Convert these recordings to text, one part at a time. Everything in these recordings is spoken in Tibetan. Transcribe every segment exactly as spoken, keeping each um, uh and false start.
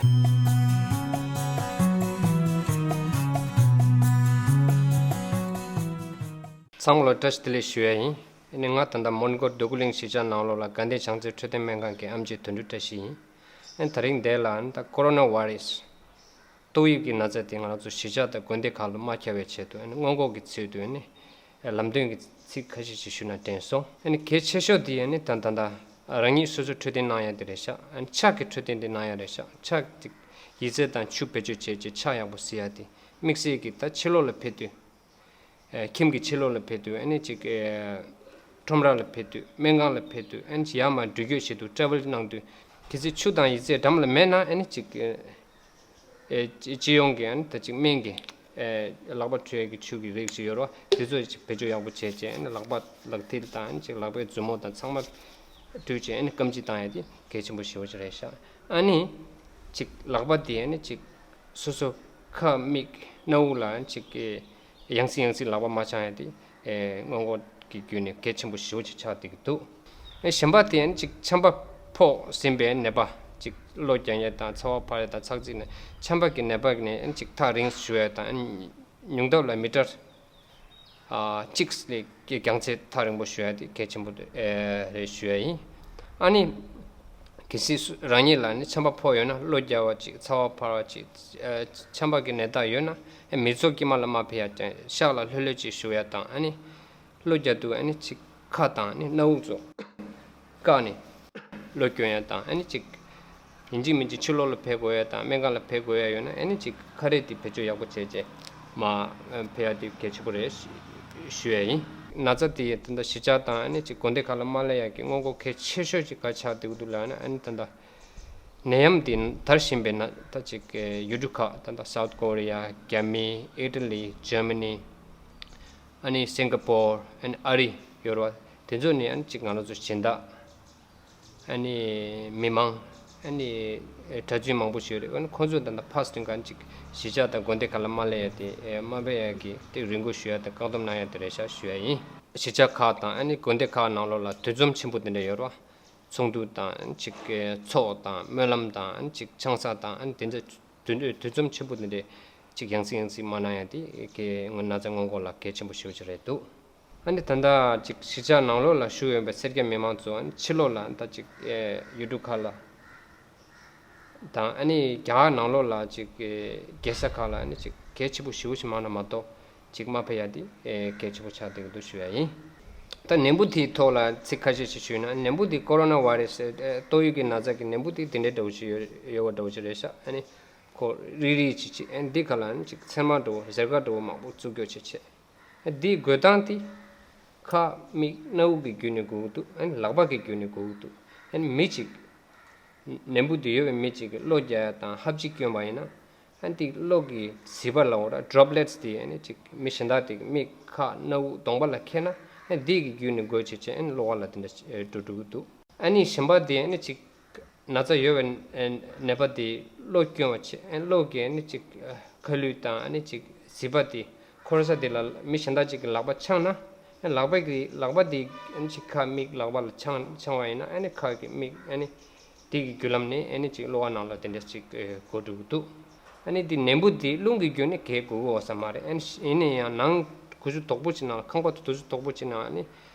ཚང་མ་ལ་བཀྲ་ཤིས་བདེ་ལེགས་ཞུ་ཡ་ཡིན། ཨ་ནི་ང་ད་ལྟ་མོན་གྷོ་འདོད་རྒུ་གླིང་གཞིས་ཆགས་ནང་ལོགས་ལ་དགའ་ལྡན་བྱང་རྩེ་འཕྲོད་བསྟེན་སྨན་ཁང་གི་ཨེམ་ཆི་དོན་གྲུབ་བཀྲ་ཤིས་ཡིན། ཨ་ནི་དེ་རིང་འདི་ལ་ཨ་ནི་ད་ཀོ་རོ་ན་བྷ་ཡི་རེ་སི་ཏོག་དབྱིབས་ཀྱི་ན་ཚ་དེ་ང་རང་ཚོ་གཞིས་ཆགས་དང་དགོན་སྡེ་ཁག་ལ་མ་ཁྱབ་པའི་ཆེད་དུ། ཨ་ནི་སྔོན་འགོག་གི་ཚུལ་དུ་ཨ་ནི་ལམ་སྟོན་གྱི་ཚིག་ཁ་ཤས་ཤིག་ཞུ་ན་དྲན་སོང་། ཨ་ནི་གལ་ཆེ་ཤོས་དེ་ཨ་ནི་ད་ད་ལྟ་རང་ཉིད་སོ་སོ་འཕྲོད་བསྟེན་གནང་ཡ་དེ་རེད་ཤག་ཨ་ནི་ཕྱག་གི་འཕྲོད་བསྟེན་དེ་གནང་ཡ་རེད་ཤག་ཕྱག་ཅིག་ཡི་ཙི་དང་ཆུ་བེད་སྤྱོད་བྱས་བྱས་ཕྱག་ཡག་པོ་བཟི་ཡ་དེ། དམིགས་བསལ་གྱི་ད་ཕྱི་ལོགས་ལ་ཕེབས་དུས། ཨེ་ཁྱིམ་གྱི་ཕྱི་ལོགས་ལ་ཕེབས་དུས། ཨ་ནི་ཅིག་ཨེ་ཁྲོམ་ར་ལ་ཕེབས་དུས། སྨན་ཁང་ལ་ཕེབས་དུས། ཨ་ནི་ཅིག་ཡར་མར་འགྲུལ་སྐྱོད་བྱེད་དུས། ཊེ་རེ་ཝལ་གནང་དུས། གལ་སྲིད་ཆུ་དང་ཡི་ཙི་འགྲམ་ལ་མེད་ན། ཨ་ནི་ཅིག་ཨེ་ཨེ་སྤྱི་ཡོངས་ཀྱི་ཨ་ནི་ད་ཅིག་སྨན་གྱི་ཨེ་ལག་པ་འཁྲུ་ཡས་ཀྱི་ཆུ་གི་རིགས་ཤིག་ཡོད་རེད་བ། དེ་ཚོ་ཅིག་བེད་སྤྱོད་ཡག་པོ་བྱས་བྱས། ཨ་ནི་ལག་པ་ལག་མཐིལ་དང་། ཨ་ནི་ཅིག་ལག་པའི་མཛུབ་མོ་དང་ཚང་མ་བཀྲུས་བྱས། ཨ་ནི་སྐམ་ཕྱིས་བཏང་ཡས་དེ་གལ་ཆེན་པོ་ཞེ་པོ་ཅིག་རེད་ཤག་ཨ་ནི་ཅིག་ལག་པ་དེ་ཨ་ནི་ཅིག་སོ་སོ་ཁ་མིག་སྣ་བུག་ལ་ཅིག་ཡང་སེ་ཡང་སེ་ལག་པ་མ་འཆང་ཡ་དེ་ཨེ་སྔོན་འགོག་གི་བརྒྱུད་ནས་གལ་ཆེན་པོ་ཞེ་པོ་ཅིག་ཆགས་བསྡད་ཀྱི་འདུག་ཨེ་གཞན་པ་དེ་ཨ་ནི་ཅིག་ཆམ་པ་ཕོག་ཟིན་པའི་ནད་པ། ཅིག་གློ་རྒྱག་ཡ་དང་། ཚ་བ་འཕར་ཡ་དང་། ཚགས་ཚུད་ནས་ཆམ་པ་གི་ནད་པ་ནས་ཨ་ནི་ཅིག་ཐག་རིང་བཞུགས་ཡ་དང་། ཨ་ནི་ཉུང་མཐའ་ལ་མི་ཊར་ཨ་གཅིག་ལས་རྒྱང་ཚད་ཐག་རིང་པོ་བཞུགས་ཡ་དེ་གལ་ཆེན་པོ་ཨེ་རེད་ཞུ་ཡ་ཡིན། ཨ་ནི་གལ་སྲིད་སུ་རང་ཉིད་ལ་ནི་ཆམ་པ་ཕོག་ཡོད་ན། གློ་རྒྱག་པ་ཅིག་ཚ་བ་འཕར་བ་ཅིག་ཨེ་ཆམ་པ་གི་ནད་རྟགས་ཡོད་ན། ཨེ་མི་ཚོགས་དཀྱིལ་མ་ལ་མ་ཕེབས་ཡ་དང་། ཤག་ལ་ལྷོད་ལྷོད་ཅིག་བཞུགས་ཡ་དང་། ཨ་ནི་གློ་རྒྱག་དུས་ཨ་ནི་ཅིག་ཁ་དང་ནི་སྣ་བུག་ཚོ་བཀག་ནས་གློ་སྐྱོན་ཡ་དང་། ཨ་ནི་ཅིག་ཡིན་གཅིག་མིན་གཅིག་ཕྱི་ལོགས་ལ་ཕེབས་དགོས་ཡ་དང་། སྨན་ཁང་ལ་ཕེབས་དགོས་ཡ་ཡོད་ན། ཨ་ནི་ཅིག་ཁ་རས་དེ་བེད་སྤྱོད་ཡག་པོ་བྱས་བྱས་མར་ཕེབས་ཡ་དེ་གལ་ཆེན་པོ་རེད་ཞུ་ཡ་ཡིན། ན་ཚ་དེ་ད་ལྟ་གཞིས་ཆགས་དང་ཨ་ནི་ཅིག་དགོན་སྡེ་ཁག་ལ་མ་སླེབས་ཡ་གི་སྔོན་འགོག་གལ་ཆེ་ཤོས་ཅིག་ག་ཆགས་བསྡད་ཀྱི་འདུག་ལབ་ན། ཨ་ནི་ད་ལྟ་ནད་ཡམས་དེ་དར་བཞིན་པའི་ན་ད་ཅིག་ཡུལ་གྲུ་ཁག། ད་ལྟ་སའུཐ་ཀོ་རི་ཡ། རྒྱ་མི། ཨི་ཊ་ལི། འཇར་མ་ནི། ཨ་ནི་སིང་ག་པོར། ཨ་ནི་ཨ་རི་ཡོད་རེད་བ། དེ་ཚོ་ནས་ཨ་ནི་ཅིག་ང་རང་ཚོ་སྦྱིན་བདག་ཨ་ནི་མི་མང་། ཨ་ནི་གྲྭ་བཙུན་མང་པོ་ཞིག་ཡོད་རེད། ཨ་ནི་ཁོང་ཚོ་ད་ལྟ་ཕར་སྟོན་ག་ཅིག་གཞིས་ཆགས་དང་དགོན་སྡེ་ཁག་ལ་མ་སླེབས་ཡ་དེ། ཨེ་མ་ཕེབས་ཡ་གི་དེ་རེ་སྐུལ་ཞུ་ཡ་དང་བཀག་སྡོམ་གནང་ཡ་དེ་རེད་ཤག་ཞུ་ཡ་ཡིན། གཞིས་ཆགས་ཁག་དང་ཨ་ནི་དགོན་སྡེ་ཁག་ནང་ལོགས་ལ་དུས་འཛོམས་ཆེན་པོ་དེ་འདྲ་ཡོད་རེད་བ། ཚོགས་འདུ་དང་ཅིག་ཚོགས་དང་སྨོན་ལམ་དང་ཅིག་ཆང་ས་དང་། ཨ་ནི་དེ་འདྲ་དུས་དུས་འཛོམས་ཆེན་པོ་དེ་འདྲ་ཅིག་ཡང་སེ་ཡང་སེ་མ་གནང་ཡ་དེ་གི་ན་ཚ་སྔོན་འགོག་ལ་གལ་ཆེན་པོ་ཞེ་པོ་ཅིག་རེད་འདུག་ཨ་ནི་ད་ལྟ་ཅིག་གཞིས་ཆགས་ནང་ལོགས་ལ་བཞུགས་ཡོད་པའི་སེར་སྐྱ་མི་མང་ཚོ། ཨ་ནི་ཕྱི་ལོགས་ལ་ད་ཅིག་ཡུལ་གྲུ་ཁག་ལ་དང་། ཨ་ནི་རྒྱ་གར་ནང་ལོགས་ལ་ཅིག་རྒྱལ་ས་ཁག་ལ་ཨ་ནི་ཅིག་གལ་ཆེན་པོ་ཞེ་པོ་ཅིག་མ་གནང་མ་གཏོགས། ཅིག་མ་ཕེབས་ཡ་དེ་ཨེ་གལ་ཆེན་པོ་ཆགས་བསྡད་ཀྱི་འདུག་ཞུ་ཡ་ཡིན། ད་ནད་འབུ་དེའི་ཐོག་ལ་ཚིག་ཁ་ཤས་ཤིག་ཞུས་ན། ནད་འབུ་དེ་ཀོ་རོ་ན་བྷ་ཡི་རེ་སི་ཨེ་ཏོག་དབྱིབས་ཀྱི་ན་ཚ་གི་ནད་འབུ་དེ་དེ་འདྲའི་འདྲ་བོ་ཞིག་ཡོད་ཡོད་པ་འདྲ་བོ་ཞིག་རེད་ཤག་ཨ་ནི་ཁོ་རིལ་རིལ་ཅིག་ཅིག་ཨ་ནི་འདི་ག་ལ་ཨ་ནི་ཅིག་ཚེར་མ་འདྲ་བོ། གཟེར་ཁ་འདྲ་བོ་མང་པོ་བཙུགས་སྐྱོ་བྱེད་བྱེད། ཨ་འདིའི་འགོས་སྟངས་དེ་ཁ་མིག་སྣ་བུག་གི་བརྒྱུད་ནས་འགོས་ཀྱི་འདུག་ཨ་ནི་ལག་པ་གི་བརྒྱུད་ནས་འགོས་ཀྱི་འདུག་ཨ་ནི་མི་གཅིག་ནད་འབུ་དེ་ཡོད་པའི་མི་གཅིག་གིས་གློ་རྒྱག་ཡ་དང་ཧབ་ཅིག་བསྐྱོན་པ་ཡིན་ན། ཨ་ནི་དེ་གློ་གི་ཟིལ་པ་ལབ་དགོས་རེད། ཌོབ་ལེ་ཊི་སི་དེ་ཨ་ནི་ཅིག་མི་གཞན་དག་དེ་མིག་ཁ་སྣ་བུག་གདོང་པ་ལ་འཁེལ་ན། ཨ་ནི་དེ་གི་བརྒྱུད་ནས་འགོས་བྱས་བྱས་ཨ་ནི་གློ་བ་ལ་དེ་འདྲ་འགྲོ་འགྲོ་གི་འདུག་ཨ་ནི་གཞན་པ་དེ་ཨ་ནི་ཅིག་ན་ཚ་ཡོད་པའི་ནད་པ་དེ་གློ་བསྐྱོན་པ་བྱས། ཨ་ནི་གློ་གི་ཨ་ནི་ཅིག་ཁ་ལུད་དང་ཨ་ནི་ཅིག་ཟིལ་པ་དེ་འཁོར་ས་དེ་ལ་མི་གཞན་དག་ཅིག་གི་ལག་པ་འཆང་ན། ཨ་ནི་ལག་པ་གི་ལག་པ་དེ་ཨ་ནི་ཅིག་ཁ་མིག་ལག་པ་ལ་འཆང་འཆང་བ་ཡིན་ན། ཨ་ནི་ཁ་གི་མིག་ཨ་ནི་དེ་གི་བརྒྱུད་ལམ་ནས་ཨ་ནི་ཅིག་གློ་བ་ནང་ལ་དེ་འདྲ་ཅིག་ཨེ་འགོ་འགྲོ་གི་འདུག་ཨ་ནི་དེ་ནད་འབུ་དེ་རླུང་གི་བརྒྱུད་ནས་གས་འགོ་གི་ཡོད་ས་མ་རེད། ཨ་ནི་ཡིན་ན་ཡང་ནང་གུ་ཤུ་དོག་པོ་ཅིག་ནང་ལ། ཁང་པ་དུ་དུ་ཤུ་དོག་པོ་ཅིག་ནང་ཨ་ནི་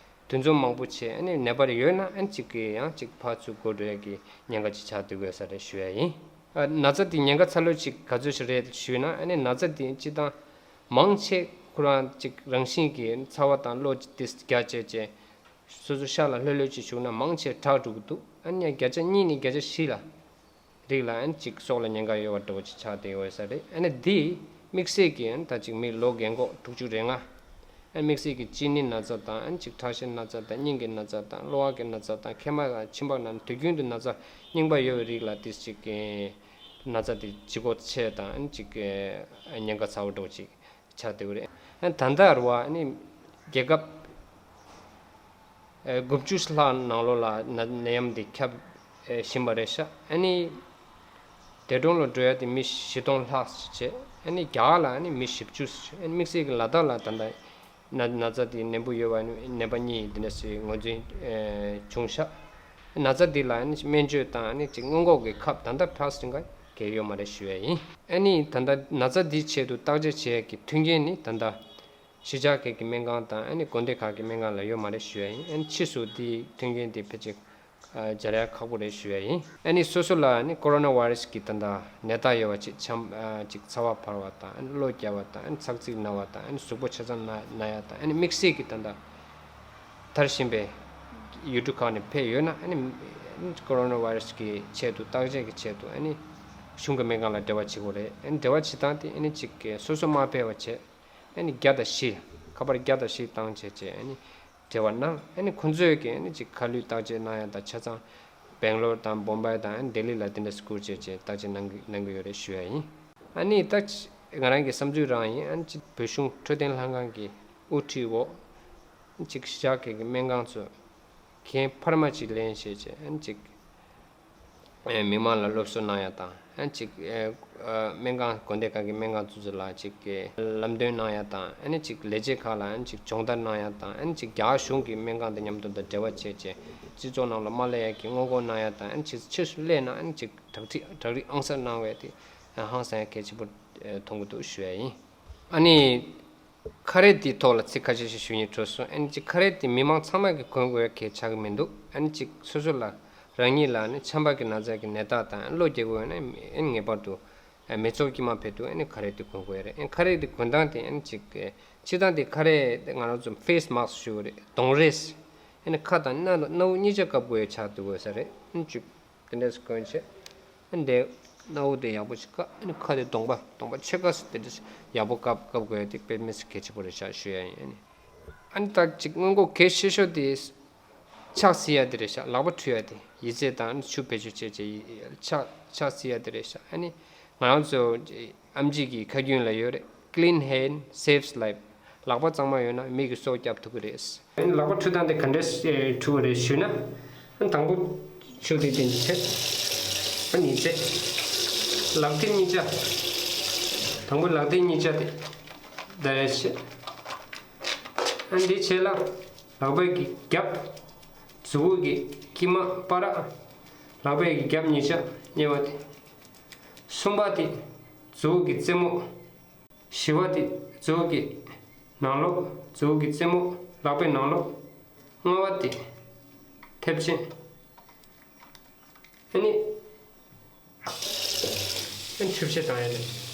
དུས་འཛོམས་མང་པོ་བྱས། ཨ་ནི་ནད་པ་རེ་ཡོད་ན་ཨ་ནི་གཅིག་གིས་ཡང་གཅིག་ཕར་ཚུར་འགོ་འགྲོ་ཡ་གི་ཉེན་ཁ་ཅིག་ཆགས་སྡོད་དགོས་ས་རེད་ཞུ་ཡ་ཡིན། ཨ་ན་ཚ་དེ་ཉེན་ཁ་ཚ་ལོས་ཅིག་ག་ཚོད་ཞིག་རེད་ཞུས་ན། ཨ་ནི་ན་ཚ་དེ་སྤྱིར་བཏང་མང་ཆེ་ཁོ་རང་ཅིག་རང་བཞིན་གྱིས་ཚ་བ་དང་གློ་དེ་རྒྱག་བྱས་བྱས། སོ་སོ་ཤག་ལ་ལྷོད་ལྷོད་ཅིག་བཞུགས་ན་མང་ཆེ་དྲག་འགྲོ་གི་འདུག་ཨ་ནི་ཡང་བརྒྱ་ཆ་གཉིས་ནས་བརྒྱ་ཆ་བཞི་ལ་རིགས་ལ་ཨ་ནི་ཅིག་སྲོག་ལ་ཉེན་ཁ་ཡོད་པ་འདྲ་བོ་ཅིག་ཆགས་བསྡད་ཡོད་ས་རེད། ཨ་ནི་འདི་དམིགས་བསལ་གྱི་ཨ་ནི་ད་ཅིག་མི་ལོ་རྒན་འཁོགས་དྲུག་ཅུ་རེ་ལྔ། ཨ་ནི་དམིགས་བསལ་གྱི་གཅིན་སྙི་ན་ཚ་དང་། ཨ་ནི་ཅིག་ཁྲག་ཤེད་ན་ཚ་དང་། སྙིང་གི་ན་ཚ་དང་། གློ་བ་གི་ན་ཚ་དང་། མཁལ་མ་དང་མཆིན་པ་ན་ཚ། དུས་རྒྱུན་དུ་ན་ཚ་རྙིང་པ་ཡོད་པའི་རིགས་ལ་དེ་ཅིག་ན་ཚ་དེ་ལྗིད་ཁོག་ཆེ་དང་། ཨ་ནི་ཅིག་ཉེན་ཁ་ཚ་བོ་འདྲ་བོ་ཅིག་ཆགས་བསྡད་ཡོད་རེད། ཨ་ནི་ད་ལྟ་རུ་བ་ཨ་ནི་རྒྱལ་ཁབ་ཨེ་དགུ་བཅུ་ལྷག་ནང་ལོགས་ལ་ན་ནད་ཡམས་འདི་ཁྱབ་ཨེ་བཞིན་པ་རེད་ཤག་ཨ་ནི་འདས་གྲོངས་ལ་འགྲོ་ཡ་དེ་མི་བཞི་སྟོང་ལྷག་ཙམ་བྱས། ཨ་ནི་རྒྱ་གར་ལ་ཨ་ནི་མི་བཞི་བཅུ་ཙམ། ཨ་ནི་དམིགས་བསལ་གྱི་ལ་དྭགས་ལ་ད་ལྟ་ན་ན་ཚ་དེ་ནད་འབུ་ཡོད་པ་ནི་ནད་པ་གཉིས་འདི་འདྲ་ཞིག་ངོས་འཛིན་ཨེ་བྱུང་ཤག་ན་ཚ་འདི་ལ་ཨ་ནི་སྨན་བཅོས་དང་། ཨ་ནི་ཅིག་སྔོན་འགོག་གི་ཁབ་ད་ལྟ་ཕར་ཟིན་ག་ གལ་ཡོད་མ་རེད་ཞུ་ཡ་ཡིན། ཨ་ནི་ད་ལྟ་ན་ཚ་འདིའི་ཆེད་དུ་བརྟག་དཔྱད་བྱེད་ཡ་གི་མཐུན་རྐྱེན་ནི་ད་ལྟ་གཞིས་ཆགས་ཁག་གི་སྨན་ཁང་དང་ཨ་ནི་དགོན་སྡེ་ཁག་གི་སྨན་ཁང་ལ་ཡོད་མ་རེད་ཞུ་ཡ་ཡིན། ཨ་ནི་ཕྱིས་སུ་འདིའི་མཐུན་རྐྱེན་དེ་ཕལ་ཆེར་སྦྱར་ཡ་ཁག་པོ་རེད་ཞུ་ཡ་ཡིན། ཨ་ནི་སོ་སོ་ལ་ཨ་ནི་ཀོ་རོ་ན་བྷའི་རེ་སི་གི་ད་ལྟ་ནད་རྟགས་ཡོད་པ་ཅིག་ཆམ་ཨ་ཅིག་ཚ་བ་འཕར་བ་དང་ཨ་ནི་གློ་རྒྱག་པ་དང་ཨ་ནི་ཚག་ཚིག་ན་བ་དང་ཨ་ནི་གཟུགས་པོ་ཆ་ཚང་ན་ན་ཡ་དང་ཨ་ནི་དམིགས་བསལ་གྱི་ད་ལྟ་དར་བཞིན་པའི་ཡུལ་གྲུ་ཁག་ནས་ཕེབས་ཡོད་ན་ཨ་ནི་ཀོ་རོ་ན་བྷའི་རེ་སི་གི་ཆེད་དུ་བརྟག་དཔྱད་ཀྱི་ཆེད་དུ་ཨ་ནི་གཞུང་གི་སྨན་ཁང་ལ་འབྲེལ་བ་བྱེད་དགོས་རེད། ཨ་ནི་འབྲེལ་བ་བྱེད་སྟངས་དེ་ཨ་ནི་ཅིག་སོ་སོ་མ་ཕེབས་པ་བྱས་ཨ་ནི་བརྒྱ་དང་བཞི། ཁ་པར་བརྒྱ་དང་བཞི་བཏང་བྱས་བྱས་ཨ་ནི་འབྲེལ་བ་གནང་། ཨ་ནི་ཁོང་ཚོས་ཀྱི་ཨ་ནི་ཅིག་ཁ་ལུད་བརྟག་དཔྱད་གནང་ཡ་དང་ཆ་ཚང་སྦེང་ལོར་དང་བོམ་བྷའི་དང་ཨ་ནི་ལྡི་ལི་ལ་དེ་འདྲ་སྐོར་བྱས་བྱས་བརྟག་དཔྱད་གནང་གི་གནང་གི་ཡོད་རེད་ཞུ་ཡ་ཡིན། ཨ་ནི་ད་ང་རང་གི་བསམ་ཚུལ་རང་ཡིན། ཨ་ནི་ཅིག་བོད་གཞུང་འཕྲོད་བསྟེན་ལྷན་ཁང་གི་དབུ་ཁྲིད་འོག་ཅིག་གཞིས་ཆགས་ཁག་གི་སྨན་ཁང་ཚོ་འགན་འཕར་མ་ཅིག་ལེན་བྱས་བྱས་ཨ་ནི་ཅིག་མི་མང་ལ་སློབ་གསོ་གནང་ཡ་དང་ཨ་ནི་ཅིག་སྨན་ཁང་དགོན་སྡེ་ཁག་གི་སྨན་ཁང་ཚོ་ཚོ་ལ་ཅིག་ལམ་སྟོན་གནང་ཡ་དང་ཨ་ནི་ཅིག་ལས་བྱེད་ཁག་ལ་ཨ་ནི་ཅིག་སྦྱོང་བརྡར་གནང་ཡ་དང་ཨ་ནི་ཅིག་རྒྱ་གར་གཞུང་གི་སྨན་ཁང་དང་མཉམ་དུ་དང་འབྲེལ་བ་བྱས་བྱས་སྤྱི་ཚོགས་ནང་ལ་མ་སླེབས་ཡ་གི་སྔོན་འགོག་གནང་ཡ་དང་ཨ་ནི་ཅིག་ཕྱིས་སུ་སླེབས་ན་ཨ་ནི་ཅིག་བྲག་ཁྲིག་བྲག་རིགས་ཨང་གསར་གནང་བས་དེ་ཧང་སང་ཡ་གལ་ཆེན་པོ་མཐོང་གི་འདུག་ཞུ་ཡ་ཡིན། ཨ་ནི། ཁ་རས་དེའི་ཐོག་ལ་ཚིག་ཁ་ཤས་ཤིག་ཞུ་སྙིང་བྲོ་སོང་། ཨ་ནི་ཅིག་ཁ་རས་དེ་མི་མང་ཚང་མ་གིས་གོན་དགོས་ཡ་གལ་ཆགས་ཀྱི་མི་འདུག་ཨ་ནི་ཅིག་སོ་སོ་ལ་རང་ཉིད་ལ་ནི་ཆམ་པ་གི་ན་ཚ་གི་ནད་རྟགས་དང་གློ་རྒྱག་གི་ཡོད་ན་ཨ་ནི་ངེས་པར་དུ་མི་ཚོགས་ཀྱི་མ་ཕེབས་དུས་ཨ་ནི་ཁ་རས་དེ་གོན་དགོས་ཡ་རེད། ཨ་ནི་ཁ་རས་དེ་གོན་སྟངས་དེ་ཨ་ནི་ཅིག་སྤྱིར་བཏང་དེ་ཁ་རས་དེ་ང་རང་ཚོ་ཕེ་སི་མཱ་སི་ཞུ་གི་རེད། གདོང་རས། ཨ་ནི་ཁ་དང་སྣ་དང་སྣ་བུག་གཉིས་ཆ་བཀབ་དགོས་ཡ་ཆགས་འདུག་གོ་ས་རེད། ཨ་ནི་ཅིག་དེ་འདྲས་གོན་བྱས། ཨ་ནི་དེ་སྣ་བུག་དེ་ཡག་པོ་ཞིག་བཀབ། ཨ་ནི་ཁ་དེ་གདོང་པ་གདོང་པ་ཕྱེད་ཀ་ཙམ་དེ་འདྲས་ཡག་པོ་བཀབ་བཀབ་དགོས་ཡ་དེ་དཔེ་མི་སྲིད་གལ་ཆེན་པོ་རེད་ཤག་ཞུ་ཡ་ཡིན། ཨ་ནི་ཨ་ནི་ད་ཅིག་སྔོན་འགོག་གལ་ཆེ་ཤོས་དེ་ཕྱག་བསིལ་ཡ་དེ་རེད་ཤག་ལག་པ་འཁྲུ་ཡ་དེ་ཡི་ཙི་དང་ཨ་ནི་ཆུ་བེད་སྤྱོད་བྱས་བྱས་ཕྱག་ཕྱག་བསིལ་ཡ་དེ་རེད་ཤག་ཨ་ནི་ང་རང་ཚོ་ཨམ་ཆི་གི་ཁ་རྒྱུན་ལ་ཡོད་རེད། Clean hand saves life. ལག་པ་གཙང་མ་ཡོད་ན་མི་གི་སྲོག་སྐྱབས་ཐུབ་ཀྱི་རེད། ཨ་ནི་ལག་པ་འཁྲུ་སྟངས་དེ་ག་འདྲས་འཁྲུ་བ་རེད་ཞུས་ན། ཨ་ནི་དང་པོ་ཆུ་དེ་དེ་འདྲ་བྱས། ཨ་ནི་ཡི་ཙི། ལག་མཐིལ་གཉིས་ཆ། དང་པོ་ལག་མཐིལ་གཉིས་ཆ་དེ་འདྲ་རེད་བྱས། ཨ་ནི་དེ་བྱས་ལ་ལག་པའི་གི་རྒྱབ། མཛུབ་གུ་གི་དཀྱིལ་མ་བར། ལག་པའི་གི་རྒྱབ་གཉིས་ཆ་གཉིས་པ་དེ། གསུམ་པ་དེ་མཛུབ་གུ་གི་རྩེ་མོ། བཞི་པ་དེ་མཛུབ་གུ་གི་ནང་ལོགས། མཛུབ་གུ་གི་རྩེ་མོ་ལག་པའི་ནང་ལོགས། ལྔ་པ་དེ་མཐེབ་ཆེན། ཨ་ནི་ཨ་ནི་འཁྲུ་བྱེད་བཏང་ཡ་རེད།